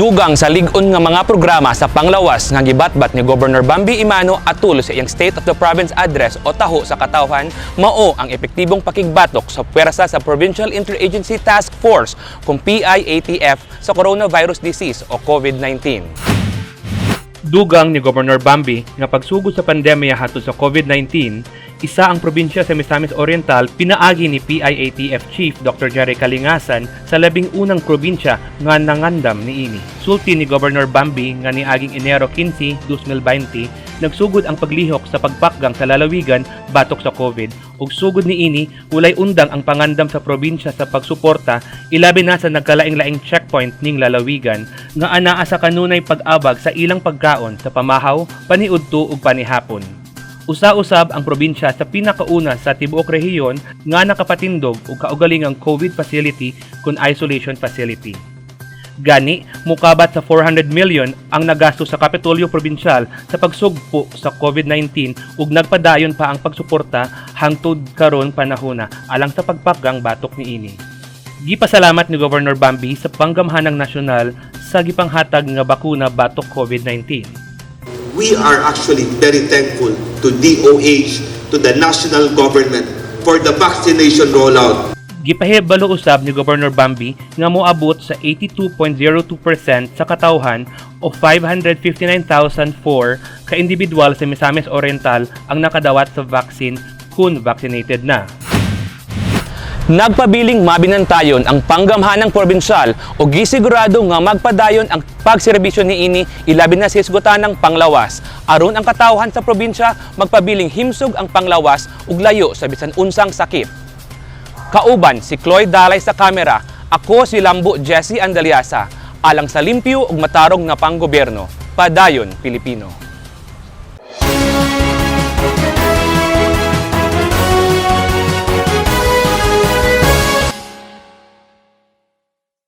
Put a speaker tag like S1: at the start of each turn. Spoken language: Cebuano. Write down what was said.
S1: Dugang sa lig-on nga mga programa sa panglawas nga gibatbat ni Governor Bambi Emano atul sa iyang State of the Province Address o taho sa katawhan, mao ang epektibong pakigbatok sa puwersa sa Provincial Interagency Task Force kung PIATF sa Coronavirus Disease o COVID-19. Dugang ni Governor Bambi nga pagsugod sa pandemya hatod sa COVID-19, isa ang probinsya sa Misamis Oriental pinaagi ni PIATF Chief Dr. Jerry Kalingasan sa 11 na probinsya nga nangandam niini. Sulti ni Governor Bambi nga niaging Enero 15, 2020, nagsugod ang paglihok sa pagpakgang sa lalawigan batok sa COVID ug sugod niini walay undang ang pangandam sa probinsya sa pagsuporta, ilabi na sa nagkalaing-laing checkpoint ning lalawigan nga anaa sa kanunay pag-abag sa ilang pagkaon sa pamahaw, paniudto ug panihapon. Usa-usab ang probinsya sa pinakauna sa tibuok rehiyon nga nakapatindog og kaugalingang COVID facility kun isolation facility. Gani, mukabat sa 400 million ang nagasto sa Kapitolyo Probinsyal sa pagsugpo sa COVID-19 ug nagpadayon pa ang pagsuporta hangtod karon panahona alang sa pagpakgang batok niini. Gipasalamat ni Governor Bambi sa panggamhanang nasyonal sa gipanghatag nga bakuna batok COVID-19.
S2: We are actually very thankful to DOH, to the national government for the vaccination rollout.
S1: Gipahibalo usab ni Governor Bambi nga moabot sa 82.02% sa katawhan o 559,004 ka individual sa Misamis Oriental ang nakadawat sa vaccine kun vaccinated na. Nagpabiling mabinantayon ang panggamhanang probinsyal o gisigurado nga magpadayon ang pagserbisyo niini, ilabi na sa hisgutanang panglawas, aron ang katawhan sa probinsya magpabiling himsog ang panglawas ug layo sa bisan unsang sakit. Kauban si Cloy Dalay sa kamera, ako si Lambo Jesse Andaliasa, alang sa limpyo ug matarong nga panggobyerno. Padayon, Pilipino.